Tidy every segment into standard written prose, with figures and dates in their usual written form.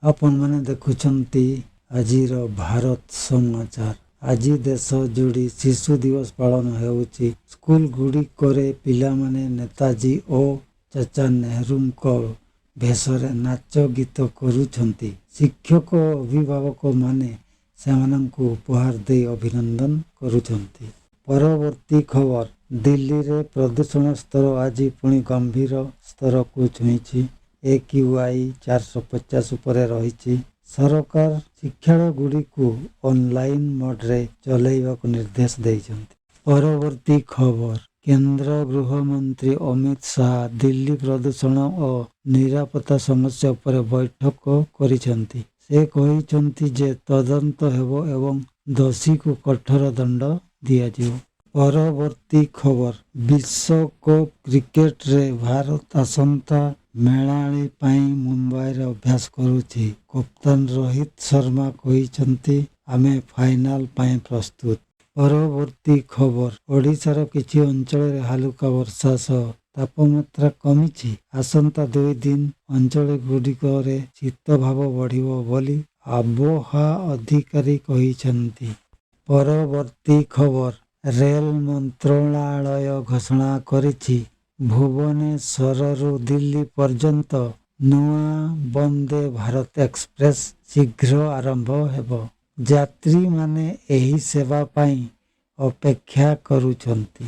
ଆପଣମାନେ ଦେଖୁଛନ୍ତି ଆଜିର ଭାରତ ସମାଚାର। ଆଜି ଦେଶ ଜୁଡ଼ି ଶିଶୁ ଦିବସ ପାଳନ ହେଉଛି। ସ୍କୁଲ ଗୁଡ଼ିକରେ ପିଲାମାନେ ନେତାଜୀ ଓ ଚାଚା ନେହେରୁଙ୍କ ଭେଷରେ ନାଚ ଗୀତ କରୁଛନ୍ତି। ଶିକ୍ଷକ ଓ ଅଭିଭାବକମାନେ ସେମାନଙ୍କୁ ଉପହାର ଦେଇ ଅଭିନନ୍ଦନ କରୁଛନ୍ତି। ପରବର୍ତ୍ତୀ ଖବର, ଦିଲ୍ଲୀରେ ପ୍ରଦୂଷଣ ସ୍ତର ଆଜି ପୁଣି ଗମ୍ଭୀର ସ୍ତରକୁ ଛୁଇଁଛି। AQI 450 ଉପରେ ରହିଛି। ସରକାର ଶିକ୍ଷାଳୟଗୁଡ଼ିକୁ ଅନଲାଇନ ମୋଡରେ ଚଲାଇବାକୁ ନିର୍ଦ୍ଦେଶ ଦେଇଛନ୍ତି। ପରବର୍ତ୍ତୀ ଖବର, କେନ୍ଦ୍ର ଗୃହମନ୍ତ୍ରୀ ଅମିତ ଶାହା ଦିଲ୍ଲୀ ପ୍ରଦୂଷଣ ଓ ନିରାପତ୍ତା ସମସ୍ୟା ଉପରେ ବୈଠକ କରିଛନ୍ତି। ସେ କହିଛନ୍ତି ଯେ ତଦନ୍ତ ହେବ ଏବଂ ଦୋଷୀକୁ କଠୋର ଦଣ୍ଡ ଦିଆଯିବ। ପରବର୍ତ୍ତୀ ଖବର, ବିଶ୍ୱକପ୍ କ୍ରିକେଟରେ ଭାରତ ଆସନ୍ତା ମେଳାଳି ପାଇଁ ମୁମ୍ବାଇରେ ଅଭ୍ୟାସ କରୁଛି। କପ୍ତାନ ରୋହିତ ଶର୍ମା କହିଛନ୍ତି, ଆମେ ଫାଇନାଲ ପାଇଁ ପ୍ରସ୍ତୁତ। ପରବର୍ତ୍ତୀ ଖବର, ଓଡ଼ିଶାର କିଛି ଅଞ୍ଚଳରେ ହାଲୁକା ବର୍ଷା ସହ ତାପମାତ୍ରା କମିଛି। ଆସନ୍ତା 2 ଦିନ ଅଞ୍ଚଳଗୁଡ଼ିକରେ ଶୀତଭାବ ବଢ଼ିବ ବୋଲି ଆବହାୱା ଅଧିକାରୀ କହିଛନ୍ତି। ପରବର୍ତ୍ତୀ ଖବର, ରେଳ ମନ୍ତ୍ରଣାଳୟ ଘୋଷଣା କରିଛି, ଭୁବନେଶ୍ୱରରୁ ଦିଲ୍ଲୀ ପର୍ଯ୍ୟନ୍ତ ନୂଆ ବନ୍ଦେ ଭାରତ ଏକ୍ସପ୍ରେସ ଶୀଘ୍ର ଆରମ୍ଭ ହେବ। ଯାତ୍ରୀମାନେ ଏହି ସେବା ପାଇଁ ଅପେକ୍ଷା କରୁଛନ୍ତି।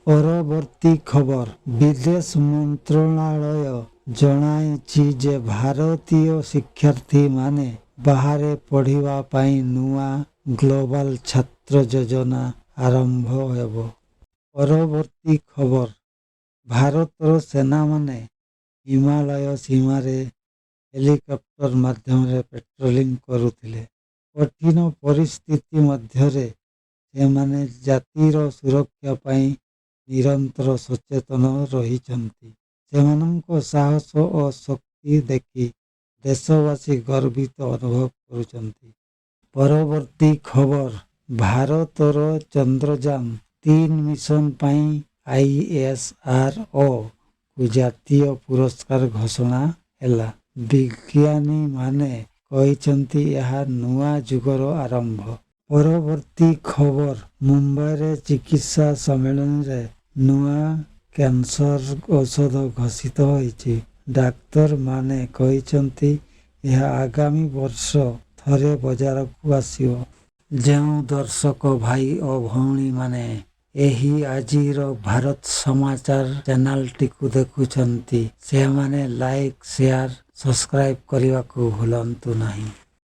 ପରବର୍ତ୍ତୀ ଖବର, ବିଦେଶ ମନ୍ତ୍ରଣାଳୟ ଜଣାଇଛି ଯେ ଭାରତୀୟ ଶିକ୍ଷାର୍ଥୀମାନେ ବାହାରେ ପଢ଼ିବା ପାଇଁ ନୂଆ ଗ୍ଲୋବାଲ ଛାତ୍ର ଯୋଜନା ଆରମ୍ଭ ହେବ। ପରବର୍ତ୍ତୀ ଖବର, ଭାରତର ସେନାମାନେ ହିମାଳୟ ସୀମାରେ ହେଲିକପ୍ଟର ମାଧ୍ୟମରେ ପେଟ୍ରୋଲିଂ କରୁଥିଲେ। କଠିନ ପରିସ୍ଥିତି ମଧ୍ୟରେ ସେମାନେ ଜାତିର ସୁରକ୍ଷା ପାଇଁ ନିରନ୍ତର ସଚେତନ ରହିଛନ୍ତି। ସେମାନଙ୍କ ସାହସ ଓ ଶକ୍ତି ଦେଖି ଦେଶବାସୀ ଗର୍ବିତ ଅନୁଭବ କରୁଛନ୍ତି। ପରବର୍ତ୍ତୀ ଖବର, ଭାରତର ଚନ୍ଦ୍ରଯାନ-3 ମିଶନ ପାଇଁ ISRO କୁ ଜାତୀୟ ପୁରସ୍କାର ଘୋଷଣା ହେଲା। ବିଜ୍ଞାନୀମାନେ କହିଛନ୍ତି, ଏହା ନୂଆ ଯୁଗର ଆରମ୍ଭ। ପରବର୍ତ୍ତୀ ଖବର, ମୁମ୍ବାଇରେ ଚିକିତ୍ସା ସମ୍ମିଳନୀରେ ନୂଆ କ୍ୟାନ୍ସର ଔଷଧ ଘୋଷିତ ହୋଇଛି। ଡାକ୍ତରମାନେ କହିଛନ୍ତି, ଏହା ଆଗାମୀ ବର୍ଷ ଥରେ ବଜାରକୁ ଆସିବ। ଯେଉଁ ଦର୍ଶକ ଭାଇ ଓ ଭଉଣୀମାନେ ଏହି ଆଜିର ଭାରତ ସମାଚାର ଚ୍ୟାନେଲଟିକୁ ଦେଖୁଛନ୍ତି, ସେମାନେ ଲାଇକ୍, ସେୟାର, ସବସ୍କ୍ରାଇବ କରିବାକୁ ଭୁଲନ୍ତୁ ନାହିଁ।